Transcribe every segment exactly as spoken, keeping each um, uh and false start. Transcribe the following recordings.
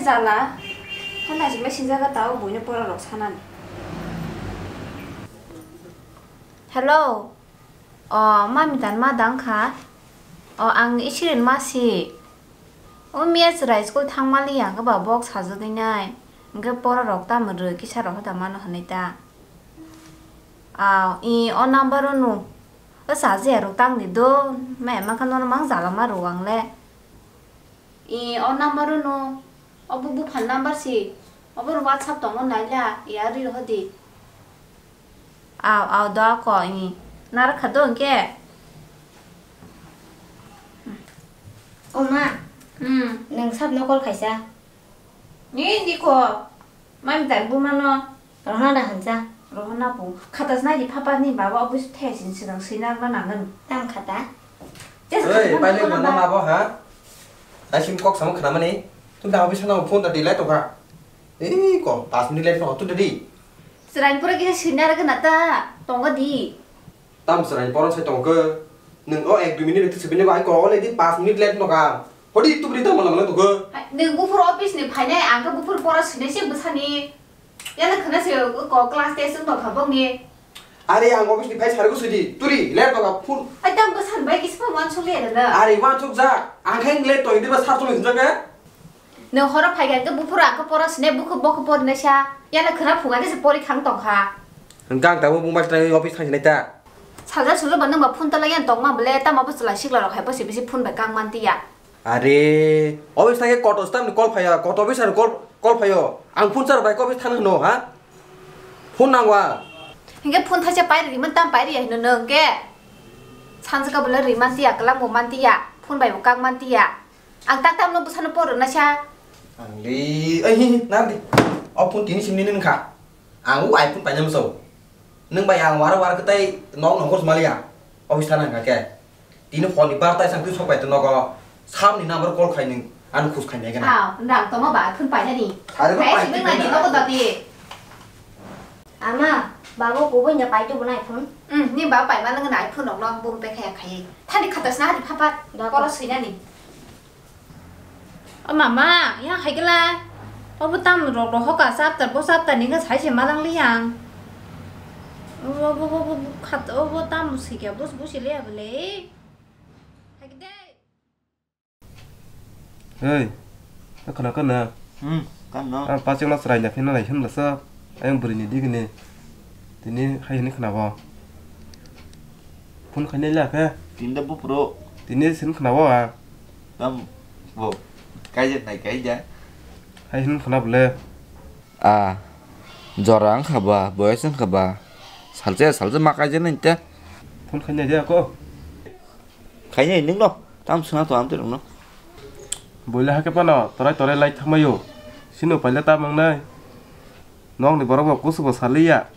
Tala, phone naisik le sinjaga tao buino pora rok sanani. Hello. O, mami dan ma dang kha. O, ang isirin ma si. O, miya chwrai school thangma liya hwnkhe ba bok sajagwi nai. Hwnkhe pora rok tamo rw kisa rok hoda mano hwnwi ta. Aw, i o number o nu. O chajiya rok tang di do. Maya mankha nono mang jala ma rw ang le. I o number o nu. Obo buphani number si. Obo WhatsApp tongo naila, ya ri rohodi. Aw, aw, do ko i. Nara kha do hwnkhe. O ma, hmm, nwng sabno call khaisa. Ni, ni ko. Mami dan buma no. Rohona da hansa. Rohona bo. Khata sinai di papa ni baba office the sin sinang sinang na nangan. Tam khata. Tes khata Oi, na paile nang gonna na. Mabo ha? Ai sim kok samo khna mani. Tu da office na phone da delay to kha. Ei ko, pas minute late no tu da di. Serain pura kisa sinar gana ta. Tonga di. Tam serain poro sai tong khe. Nung o ek dui minute tu sebini ko ai ko le di pas minute late no kha. Hodi tu bri da mala mala to khe. Hai, nung buphur office ni phainai, ang khe buphur pora sinai se bwsani. Yana khna se ko class test wng tongkha bongni. Are ang office ni phai sari ko sidi. Turi, late tongkha phone. Ai tam bwsan bai kisa phan wansuk le na. Are wansuk jak. Ang khe late tong diba sar tong hinjak khe. Nwng horo phai kha khe buphuru ang khe pora sinai, bukhu bokhe porinaisa. Yana khna phunga khe se pori khang tongkha. Gang tamo bung bai trai office thang sinai ta. Salsa sulu ba nwng ba phone tala yan tongma bole tamo bo chwla sikla rok hai bosi bisi phone bai kang man tiya. Are, office thang khe koto stamni call phaiya, koto officer call, call phaio. Ang phone char bai office thang hino ha? Phone nang wa. Hingke phone thaisa pai ri man tam pai ri hino nwng ke. Sanjaka bole ri man tiya, kelang bo man tiya, phone bai bo kang man tiya. Ang tak tamno bwsano por rwna sa. Ang le, ai, hi, hi, nar di. O phone tini simni nung kha. Ang u iPhone paina mso. Nung bai ang wara wara kwtai nok nongkor maliya. Office thana hwnkha khe. Tini phone ni bar tai sang twi sok bai to nogo. Sam ni number call khai nung. Ano khus khai nai gana. Aw, nang tongma ba phone paina ni. Sare ko Kai pai sibeng twi nai di na. Nogo dati. Ama, babo kubui na pai tu bunai phone. Hmm, ni ba pai ma nang nai phone nok no bung pe khaya khai. Thani khata sna di phapat. Da Koro ko. Sui nani. O mama, yang hai kela. Obo tam rok rohok ka chapter, bo chapter ni khe sai se malang li yang. Obo, obo, obo, obo, khat, obo tam sikya, bus, bus le ya bole. Hai kede. Hei, khana khana. Hmm, kan no. Ang pachek no chwrai na phina nai him lasa. Ayang bwrwi ni digini. Tini hai hini khna bo. Phone khainai la khe. Tinda bupro. Tini sin khna bo a. Tam bo. Kaijak nai kaija. Hai hini khna bole. A. Jora wngkha ba, boyos wngkha ba. Salsa salsa ma kaijak nai ta. Phone khainai de ako. Khainai nung no. Tam suna to amte rung no. Boile hake pano torai torai lai thangmayo. Sino paile ta mangnai. Nokni borok bo kusu bo saliya.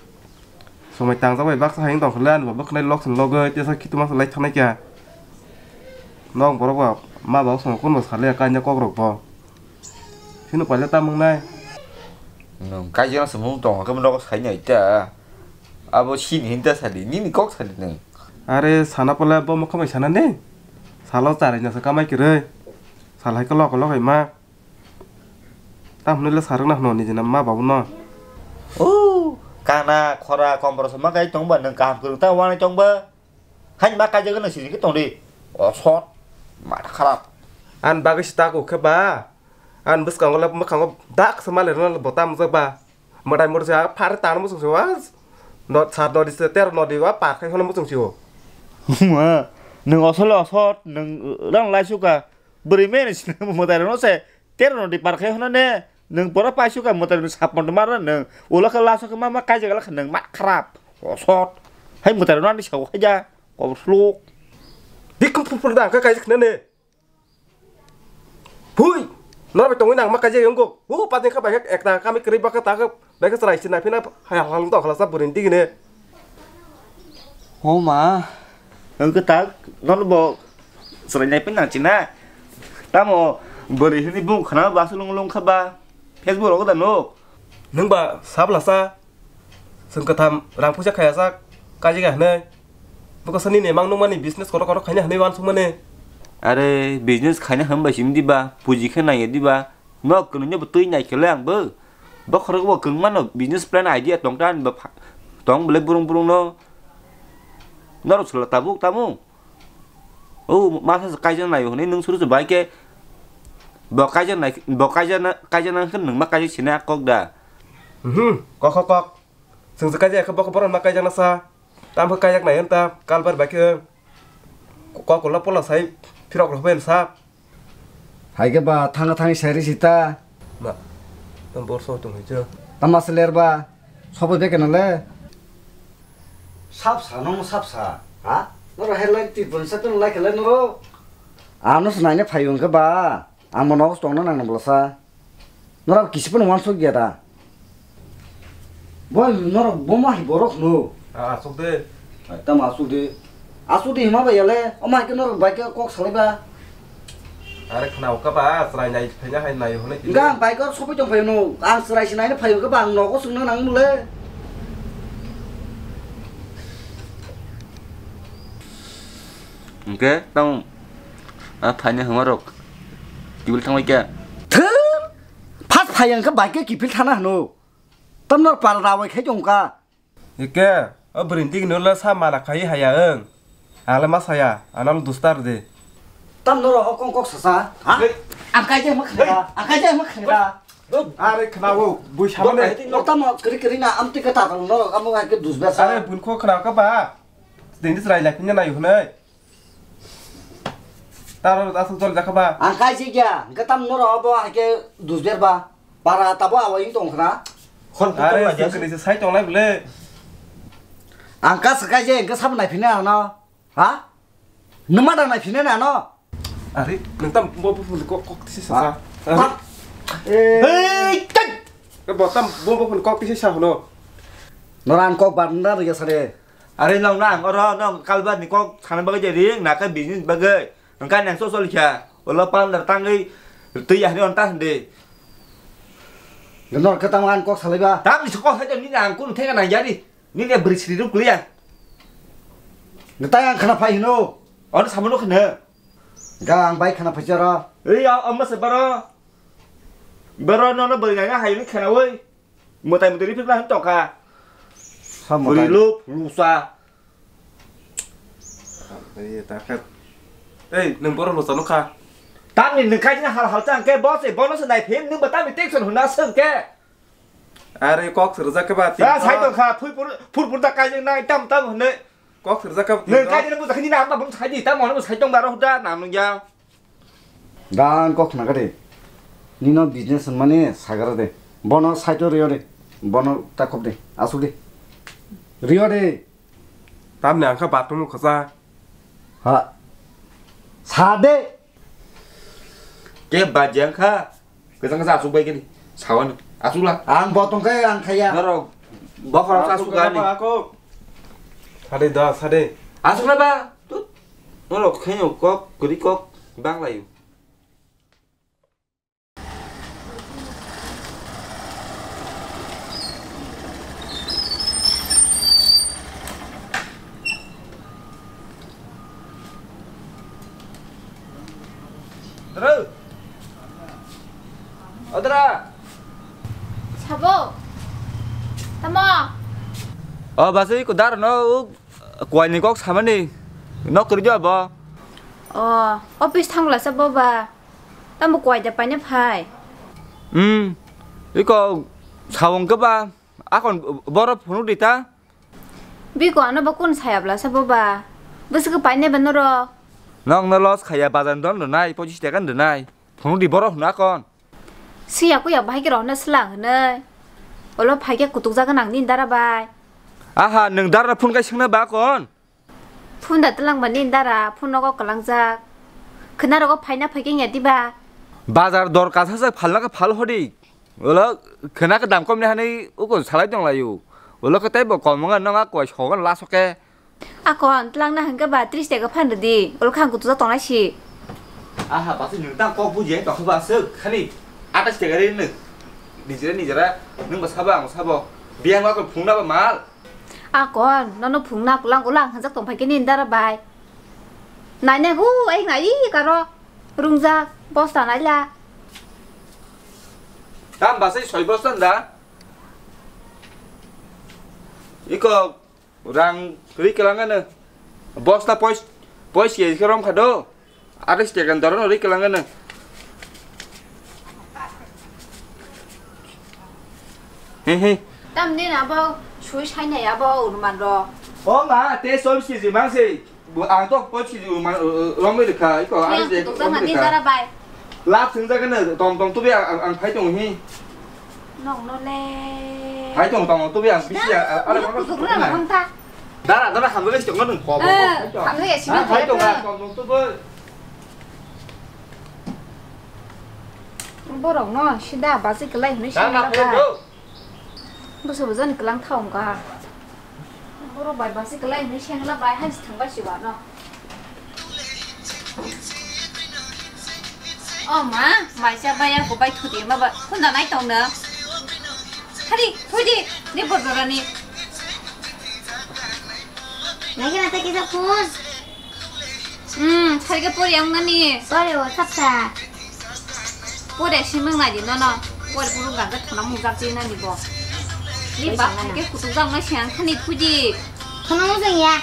Somoi tangjak bai baksa hai wng tong khe le ani bo bwkhnai lok song logoi tesa khitu masa lai thangnaikha. Nok borok bo ma baba song kunbo saliya kainwi kokrok bo. Sino paile ta mangnai. Nwng kaijak se mung tong khe nogo sainai ta. Abo sini hinta sadi nini kok sadi nwng. Are sana pole bo mokha bai sana ni. Salo charai nasa kamai kwrwi. Sal hai khe lok lok hai ma. Tamo hwnwi le sarwkna hwno nijina ma babu no. O kana khora komboro se ma kai tong ba nwng kaham kwrwng ta wanai tong ba. Haini ma kaijagwi nwng siri khe tong di. O sot. Matha kharap. Ani bagwi se tako khe ba. Ani bwskango le mwkhango dak se ma le rwna bo ta mujak ba. Mwtai mwtai se phar tan muchung se wa. No sat nodi se ter nodi wa par khai hono muchung se o. Ma nwng osole osot nwng rang lai suka. Bwrwi mene sini mwtai rwno se. Tero no di par khai hwnna ne, nwng pora paisuk ka mwtai rwni sapon rwma rw nwng. Ulo khe laso khe ma ma kaijak la khe nwng ma kharap. Osot. Hai mwtai rwno ani sao khaija. Kobor sluk. Dik kum pur pur da khe kaijak khna ne. Phui. Nor bai tongwi nang ma kaijak yong kok. Hu patni kha bai khe ekta kami kwrwi ba khe ta khe. Bai khe chwrai se naiphina hai halong tong khalasa bwrwini digini. Ho ma, wng khe tak, nono bo chwrai naiphina nang china. Tamo bwrwi hwnwi bung khna ba swlwng lwng kha ba, Facebook rogo da nuk. Nwng ba sablasa, chwng kwtham rang puisa khayajak, kajiga hwnwi. Bwkha sani nemang nukmani business kotor kotor khaina hwnwi uansukmani. Are business khaina hwn bai simi diba, puji khe naiya diba. No kwnwi no bo twi nai khe le ang bo. Bokhorok bo kwng mano business plan idea tong ta ani bo pha-, tong bole burung burung no. Norok sala tabuk tamu. O masa se kaijak nai hwnwi nwng suru se bai khe bo kaijak nai, bo kaijak na, kaijak nang khe nwng ma kaijak sini a kok da. Mhm, kok kok kok. Chwng se kaijak khe bokhe boron ma kaijak na sa. Tamo khe kaijak nai ta kalbar bai khe kok ulo polo sai phirok rok bai sa. Hai khe ba thang thang sai ri si ta. Ma, tamo bor so tong hai cha. Tamo se ler ba. Sobo de kena le. Sap sa, nong sap sa. Ha? Noro hai lai ti pun sa tun lai kele noro. Ano se naine phaiyung khe ba. Ang bo nogo tongna nang nang bwlasa. Norok kisi phano uansuk ya da. Bo norok bo ma hai borok no. Ah, asuk de. Ai, tamo asuk de. Asuk de hima ba yale. O ma ke norok bai ke kok salai ba. Are khna uka ba, chwrai nai phaina hai nai hone. Enggak, ang bai kok sopi tong phayo no. Ang chwrai se naine phayo ke ba ang nogo sungna nang mule. Hwnkhe tamo a phaini hwnmarok kiphil thangbai khe. Thum! Phas phai ang khe bai khe kiphil thana hwno. Tamno para rawai khai tong kha. Eke, o bwrwini digini ulo sa mala khai haya ang. Ang le ma saya, ano dustar de. Tamno ro hokong kok sasa, ha? Hey! Ang kai je ma khna, ang kai je ma khna. Are khna o, bui sama ne. No tamo kri kri na amti ka ta no, amo hai ke dus besa. Are bun kho khna ka ba. Ding dis rai lai pinya na yu hnai. Taro asal jol jakha ba. Ang kai si kya, gatam noro abo hake dusber ba. Para tabo awa ing tong khna. Khon are puto sukri se sai tong lai bole. Ang ka sakai je, ang ka sab nai phina ano. Ha? Numa da nai phina na ano. Are, nang tam bo bo phun kok kok tisi sa. Hei, kai. Bo tam bo bo phun kok tisi sa hono. Noran kok bar nda ya sare. Are nong nang oro nong kalbar ni kok sana bagwi je ring na ka business bagwi. Engka nang so so likha. Olo pandar tangwi twi ya hri onta hande. Nor ka tam an kok salai ba. Tam ni kok hai ni nang kun thega nang yari. Ni le bri sri ru kuliya. Nta ang khana phai hino. Ono samono khna. Ga ang bai khana phai jara. Ei ya amma se baro. Baro no no bri nang hai ni khana woi. Mwtai mwtai ri phikla hwn tongkha. Sa mwtai. Bwrwi lup, lusa. Ei, nwng borok lusa nukha. Tamni nwng khaidina hal hal chang khe, bo se, bono se nai phin, nwng bo tamni tension hwnna swng khe. Are kok se rwjak khe ba, tin. Ah, sai tongkha, phui pur, pur pur da kaijak nai, tam tam hwnwi. Kok se rwjak khe ba, tin. Nwng khaidina bujakha nini amma bum sai di, tam hwnwi sai tong baro huda, nam nung ya. Dan kok khna kade. Nino business mane sagara de. Bono side o rio de. Bono takhop de. Asuk de. Rio de. Tamni angkha bathroom khosa. Ha. Sa de. Ke bajang kha. Kesang kesa asuk bai kini. Sawan. Asuk la. Ang botong khe ang khaya. Noro. Bokhorok asuk gani. Sade da, sade. Asuk la ba. Tut. Norok khenyo kok, kwrwi kok, banglaio. Dra. O dra. Sabo. Tamo. O basui ko dar no. Kuaini kok samani nok kwrwi bo. O, office thangla sa bo ba. Tamo kuai da paina phai. Hmm. Iko sawong ke ba. Akon boro phunuk di ta. Biko ano ba kun saya bla sa bo ba. Bwswk paina ba noro. Nong no loss khaya bazan don do nai, pochis taka do nai. Phunuk di boro hwnwi akon. Siya kuya bahai khe rohorna swlang hwnwi. Olo phai khe kutuk jaga nang nini dara bai. Aha, nwng dara phone kai swngna ba kon? Phone da twlang ba nini dara, phone nogo kwlangjak. Khwna rogo phaina phai khe ya diba? Bazar dor kasa sak phalna khe phal hodi. Olo khwna khe dam kom ni hani uko salai tong laio. Olo khe tei bo kom wngkha nang a koi sogan laso khe. Akon, twlangna hwnkhe ba tris taka phan rwdi, olo khe ang kuchukjak tongnai si. Aha, basi nwng tang kok buji hai tongkha ba aswk, khani atais taka ri nwng. Nijera nijera, nwng bo sabo, ang bo sabo. Biyang ba khe phungna ba mal. Akon, nono phungna kwlang ulo ang hwnjak tongphai khe nini dara bai. Nainai hu, ai nai karo. Rungjak, bosta naila. Tam basai soi bosta da. Iko rang ri kelang ano. Bosta pois, pois ye ke rom khado. Aris tekan doro ri kelang ano. He he. Tam din abo sui sai nai abo urman ro. O ma, te soi si si mang si. Bo ang to pochi ju ma, eh, eh, romwi rwkha, iko, ani je romwi rwkha. Lap swngjak no, tong tong tubi ang, ang, ang phai tongo hi. Nong no le. Phai tong tong tubi ang bisi ya, ah, ah, kutuk rwna hong ta. Dara, dara, hamle si tong nung. Eh, hamle si tong tong tubi. Borok no sida basi kelai hwnwi sini. Busa busa ni kelang thong ka. Borok bai basi kelai hwnwi sengla bai han si thangbai si wano. O ma, maisa bai ang kubai thudi ma ba khunda nai tong no. Hari, thudi, ni borjorani. Nai kena ta kisa phone. Hmm, tharike pori ang nani. Pori o, thap sa. Pori si mang nai di nono. Pori puru gangga thana mung jap ji nani bo. Ni bap ke kutuk jang nai siang khani thuji. Khana mung jang ya.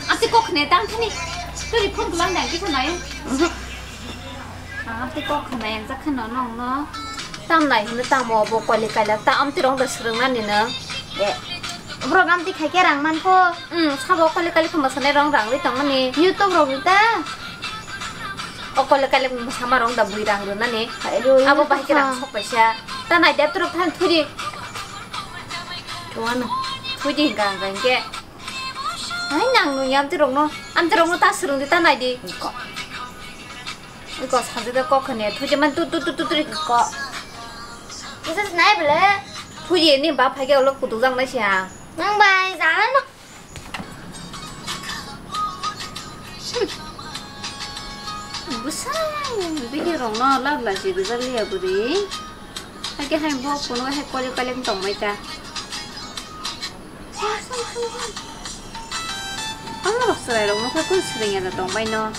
Ati kok ne tang khani. Turi phone kulang dang kisa nai. Ang ati kok khana yang jak khana nong no. Tam nai hino tam o bo koli kailak ta amti rong da srwng nani no. Eh. Borok amtwi khaikhe rang mankho. Hmm, sabo kali kali khama sanai rong rang ri tongmani. YouTube rok ri ta. O kali kali sama rong da bui rang rwnani. Hai ro, abo YouTube bahai khe rang kha. Sok paisa. Ta nai dep turuk than thudi. Chuano. Thudi hingka hingka hingke. Hai nang nung amti rok no. Amti rok no ta swrwng di ta nai di. Ko. Iko sajwk kok khne thuji man tu tu tu tu tu ko. Kisa sinai bele. Thuji ni ba phai ke ulo kutuk jang nai siya. Nang bai jana no. Busai bini rong no lab la si gujal liya buri. Hai ke hai bo kuno hai kole kole tong mai ta. Ang rok chwrai rok nokha kun swrwng ya da tong bai no.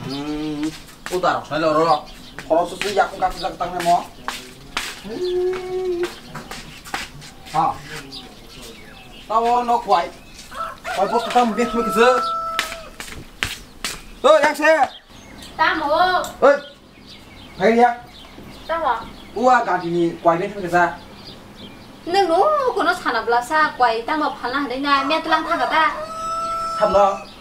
Hmm, uda rok sai lo ro. Khoro su su yak ka jak tang mo. Hmm. Ha. Ta wor no kwai. Kwai bos ta mo bek mo kisa. O yak se. Tamo. Oi. Phai ya. Tamo. Ua gadi ni kwai bek mo kisa. Nwng no kono sana bwlasa kwai tamo phalna hwnwi na metlang thaga ta. Sabno.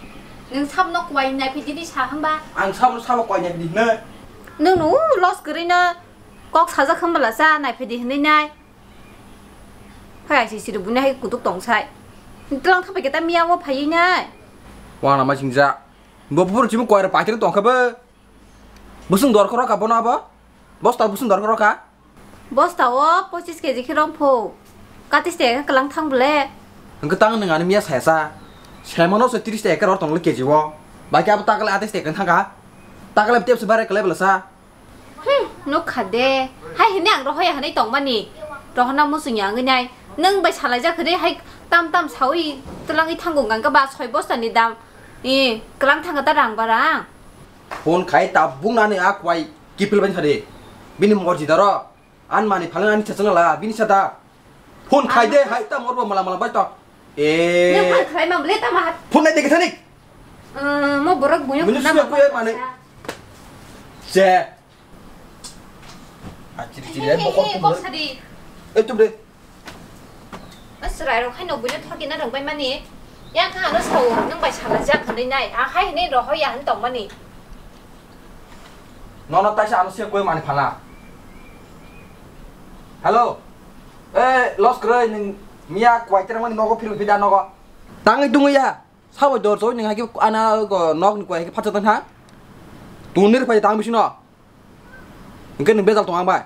Nwng sabno kwai nai phidi di sa hwnba. Ang sabno sabo kwai nai phidi hwnwi. Nwng no loss kwrwi no kok sajak hwnba lasa nai phidi hwnwi nai. Phai aisi siri buini hai kutuk tong sai. Tlang thapai khe ta miya o phaiwi nai. Wana ma singja. Bo bubur chimo kwai ra paitri tong kha bo. Busung dor khoro ka bono abo. Bosta busung dor khoro ka. Bosta o pochis keji khe rong pho. Katis te khe kwlang thang bole. Hwnkhe tang nwng ani miya saya sa. Semano se tris te ekar or tong le keji o. Bai khe abo takle atis te kwlang thang kha. Takle tep se bare kwlai bwla sa. Hmm, nukha de. Hai hwnwi ang rohoya hwnwi tongmani. Rohorna muchungya wngwi nai. Nwng bai salaijak hwnwi hai tam tam sawi twlangwi thango hwnkha ba soi bostani dam. I, kwlang thangkha ta rang ba rang. Phone khai ta bungnani a kwai kipil bai thade. Bini morji daro. An mani phalang ani chachang la, bini sada. Phone khai de, hai ta morbo mala mala bai to. E. Nwng phone khai ma bole ta ma. Phone nai de ke thani. Eh, mo borok buyo. Buyo khna suya ma kuya mani. Che. A chiri chiri ai bokol tu. Kok sadi. Eh, tu bre. Asrai rok haino buino thoki na rwngbai mani. Yang kha ano sao nwng bai sala jak hwnwi nai. A hai hwnwi rohoya hwn tong mani. Nono taisa ano se koi mani phala. Hello. Eh, los kroi nwng miya kwai terang mani nogo phirwi phida nogo. Tangwi tungwi ya. Sabo dor choi nwng hai khe ana go nok ni kwai hai khe phatsa tang ha. Tunir phai tang bisino. Hwnkhe nwng bejal tong ang bai.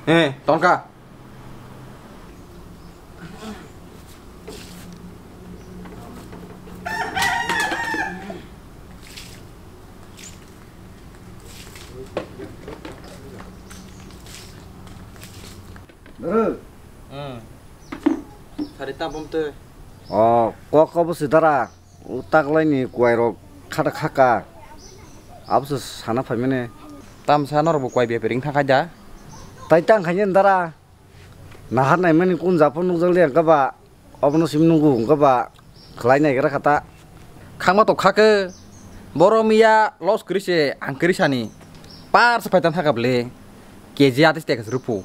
Eh, tongkha. Bro. Hmm. Sari tam pom te. O, kok kobo si dara. O taklaini kuairok khata khaka. Aboso sana phaimani. Tamsa norokbo kuai bepari wngkha khaida. Tai tang khaini dara. Nahar naimani kun japo nukjak liya wngkha ba. Obono simi nungo wngkha ba. Khlai naigra khata. Khangma to khake. Boro miya loss kwrwi se ang kwrwi sani. Par se phaitan thaka bwle. K G atis tekas rupu.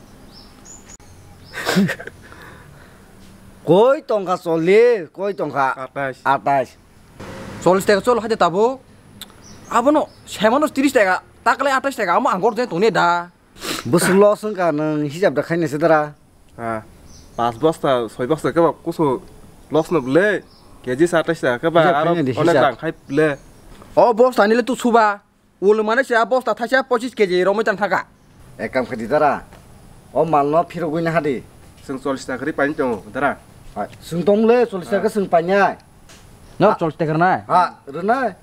Koi tongkha chollish, koi tongkha atais. Atais. Chollish taka chol haide tabuk. Abono semano tiris taka, takle atais taka, amo angkor je tongni da. Bwswk loss wngkha nwng hisab da khainai se dara. Ha. Pas bosta, soi bosta khe ba kusu loss no bwle. K G sa atais taka khe ba hijab aro khainai di onek hijab. Rang khai bwle. O bosta ni le tu suba. Ul mane se a bosta thaisa pochis K G romwi tang thaka. Ek kam khe di dara. O mal no phirogwi na hadi. Chwng chollish taka ri paini tongo dara. Hai, chwng tong le chollish taka chwng painai. No chollish taka rwnai. Ha, rwnai.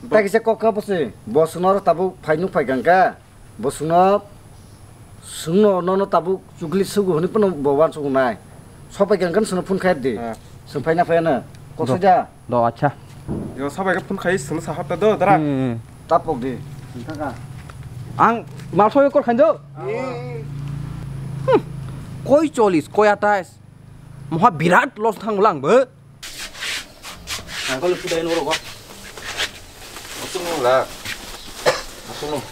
Bo- Ta kisa kok ka bosi. Bo chwngno tabuk phai nuk phai kang ka. Bo chwngno chwngno nono tabuk chukli sugu hwnwi phano bo wan sugu nai. Sopai kang kan chwngno phone khai di. Ha. Chwng phai na phai ano. Kok do. Saja. Do, acha. Yo, sabai ka phone khai, sini sahab ta do, dara. Hmm, hmm. Tapok di. Ang mal soyo kor khain do. Hmm. Hmm. Koi chollish, koi atais. Moha birat loss thang lang bo. Ang ko lu sudai noro go. Masuk nung la. Masuk nung.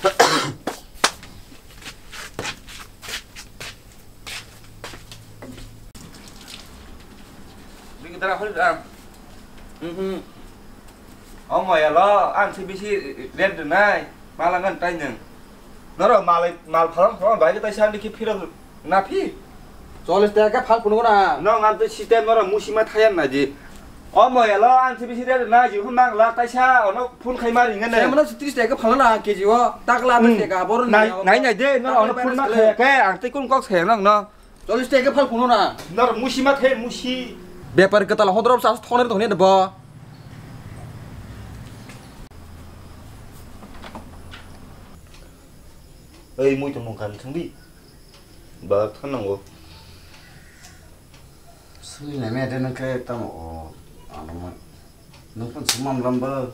Bini dara hol dara. Mhm. Omo ya lo, ang si bisi red nai, malangan tai nang. Noro mal, mal phalang phalang bai tai sa dikhi phiro na phi. Chollish taka phal kuno na. No ngan to site noro musi ma thayan na ji. Omo ya lo, ang si bisi red nai ji hum mang la tai sa ono phone khai mari ngane. Saya mana tris taka phal na K G o, tak la Hmm. Taka bor Nai, nai, nai de, no, ono phone ma khaya ke, ang tei kun kok saya nang no. Chollish taka phal kuno na. Nor musi ma the, musi. Bepar kwtal hodrop sa thone thone bo. Ei, mui tong nung khan thang di. Ba than nango. Sui na me de nang ke tamo o, ano mo. Nung pun sumam lam ba.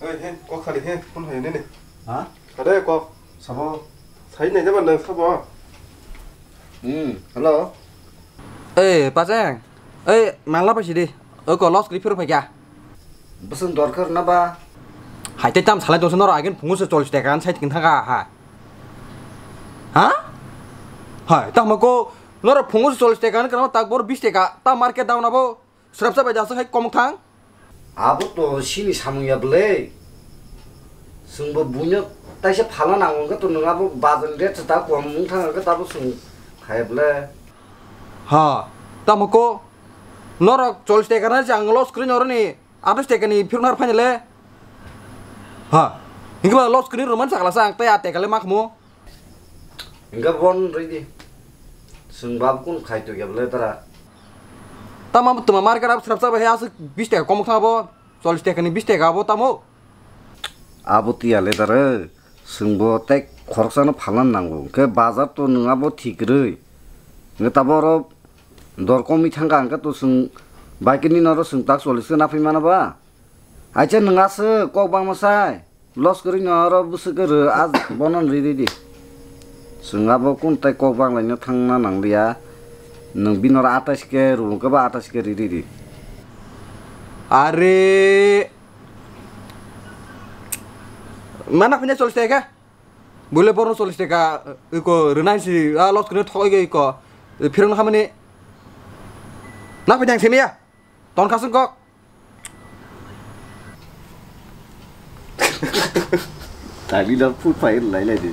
Oi, he, kok sali he, phone hai nene. Ha? Kade kok. Sabo. Sai nai jaba nang sabo. Hmm, hello. Ei, Pacheng. Ei, mangla paisi di. Oi, ko loss kri phiro phaikya. Bwswng dorkar na ba? Hai tei tam salai tongsa noro agin phungu se chollish taka an sai tong thaka ha. Ha? Hai, tamo ko noro phungu se chollish taka an kana tak bor bis taka ta market down abo. Srapsa bai da aswk hai komok thang? Abo to sini samung ya bwle. Chwngbo buino taisa phalna nango, hwnkhe to nwng abo bazarni rate se ta kom wng thang, hwnkhe tabo chwng khaya bwle. Ha, tamo ko? Norok chollish taka na, ang loss kwrwi noroni atais taka ni phirok nar phainai le. Ha, hwnkhe ba loss kwrwi rwmani sakla sa ang tei a taka le ma khamo. Hingke bon rwi di. Chwng bab kun khai twi khe bwle dara. Tamo tuma market abo srapsa bai aswk bis taka komok thang abo, chollish taka ni bis taka abo tamo. Abo tiya le dara. Chwng bo tei khoroksano phalna nango. Hingke bazar to nwng abo thik rwi. Hingke tabo oro dor komwi thangkha hingke to chwng bike ni noro chwng tak chollish khe naphai mano ba. Acha nwng aswk kok bangma sai. Loss kwrwi no oro bwswk kwrwi a bono ri ri di. Chwng abo kun tai kok banglaino thangna nangliya. Nwng bini oro atais khe rw hwnkhe ba atais khe ri ri di. Are. Mana phine chollish taka. Bole borno chollish taka iko rwnai si a loss kwrwi thok iko iko. Phirong hamani. Na phidang simiya. Ton khasung kok. Tani da food fight lai lai de.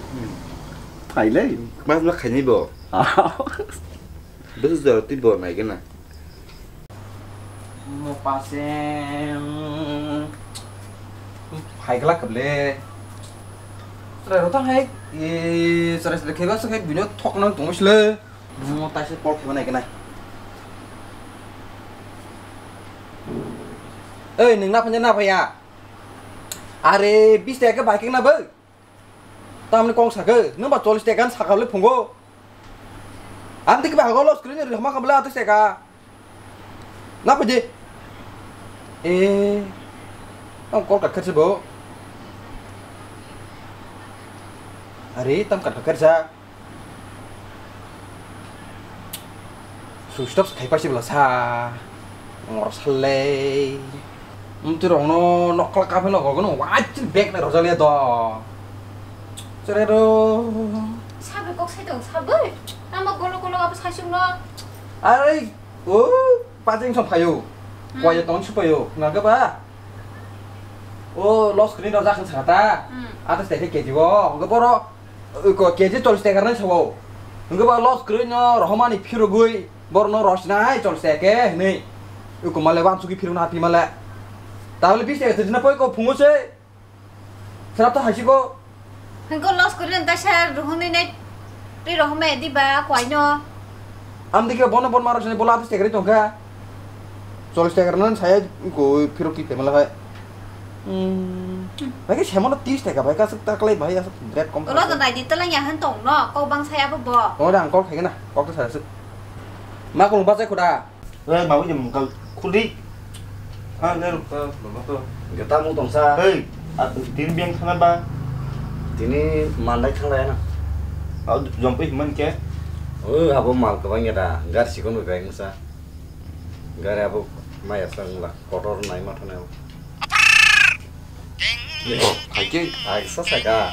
Phai lai. Mas ma khaini bo. Bus jor ti bo nai gana. Mo pasem. Phai gla kable. Re rotang hai. E, chwrai chwrai kheba se khai bino thok nang tong sile. Mo taise call kheba nai kena. Ei, nung na phanya na phaya? Are, bis taka bai keng na bo. Tamni kong sake, nung ba chollis taka sakha le phungo. Ang tiki ba hago los krini ri hama kabla atis taka. Na pede. Eh. Ang call kat khat se bo. Are, tam kat khat sa. Switch off khai pasi bla sa. Ngor salai. Mtu rong no nokla kafe no gogo no wajil bag na rojal ya do. Chere do. Sabe kok sai tong sabe. Tama golo golo apa sai sung no. Are, o, pajeng song phayo. Hmm. Koya tong supayo. Ngaga ba. O, los kini rojak kan sata. Hmm. Atas tete keji wo. Ngaga boro. Uko keji chollis taka rwnai sao. Hwnkhe ba loss kwrwi no rohormani phirogwi borokno rosnai chollis taka khe hwnwi. Uko male wansugwi phirokno api male. Tahole bis taka thwsina poi ko phungo se. Srap to haisiko. Hwnkhe loss kwrwi no taisa rohornai nai. Tei rohormai di ba kwaino. Amdike bono bon maro sini bola atis taka ri tongkha. Chollis taka rwnai saya uko phirok ki pemela hai. Hmm. Bhai, ke semano tris taka, bhai, kasuk taklai, bhai, asuk bread kom. Ulo to nai di, telang ya han tong no, kok bang saya bo bo. Oh, dang, kok khai na, kok to saya suk. Ma kong bachai khuda. Eh, mau jam kau khudi. Ah, ne. To, mama to. Gata mu tong sa. Hei, ah, tin biang thana ba. Tini mandai thang lai na. Ah, jom pe man ke. Oh, abo mal kabang ya da, gar sikon bai bang sa. Gari abo maya sang la, kotor nai ma thane. Hai ke? Ai, sa sa ka.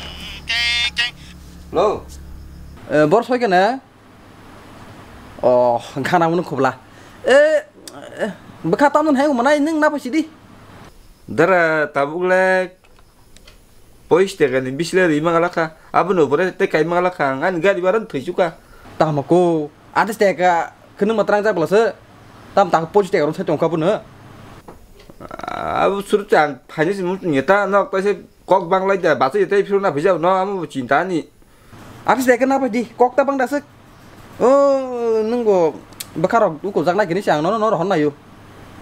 Hello. Eh, bor soi kene? Oh, khana mun khubla. Eh, eh, bwkha tamon hai manai nung na pasi di. Dara tabuk le. Pois teka ni bisle ri mangalakha. Abo no bore te kai mangalakha. Ang ani gari bara thoi chuka. Tamo ko. Atis teka kunu matrang jak belase. Tam tak pois teka ron sai tongkha buno. Abo suru chang phani si mut nyeta nok taise kok banglai da basa yeta phiruna phija no amo chinta ni. Atis teka na padi kok ta bang dasek. Oh, nungbo bwkharok uko jakna gini si ang no no no hon nayo.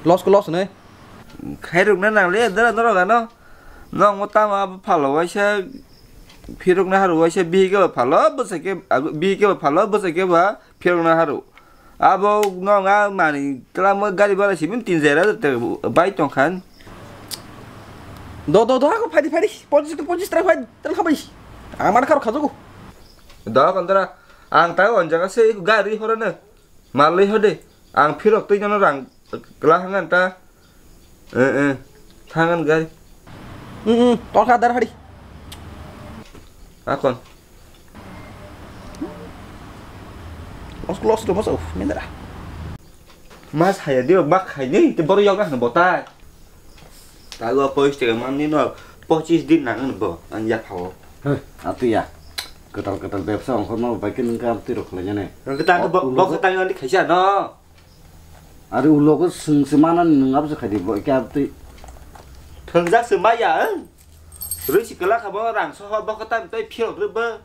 Los ko los ne. Khairokna nangle dara norok ano. Nokmo tamo abo phalo waisa phirokna haru waisa bihike ba phalo bwsai ke abo bihike ba phalo bwsai ke ba phirokna haru. Abo nong a mani kelamo gari bara simi tin jera te bai tongkhan. Do do do ako phadi phadi pojis pojis tra phadi tel khabai. Ang mana kharo khajago. Do kondra ang ta on jaga se gari horana. Malai hode ang phirok twi nono rang kla hangan ta. Eh, eh. Thangan gari. Hmm, hmm. Tolkha dar hari. Akon. Los los do mas of mendara. Mas haya dio bak hai ni te bor yok na botai. Tago pois te man ni no pochis din nang bo ang ya phao. Hei, atu ya. Ketal ketal bebsa ongkor ma bai ke nung kam tiro khlai jane. Nang ketang bo bo ketang ni khaisa no. Ari ulo ko sung se mana ni nung abse khadi bo ke abti. Thwngjak se maya, eh? Rwi si kwla kha bo rang soho bo kha tam tei phiyok rwbo.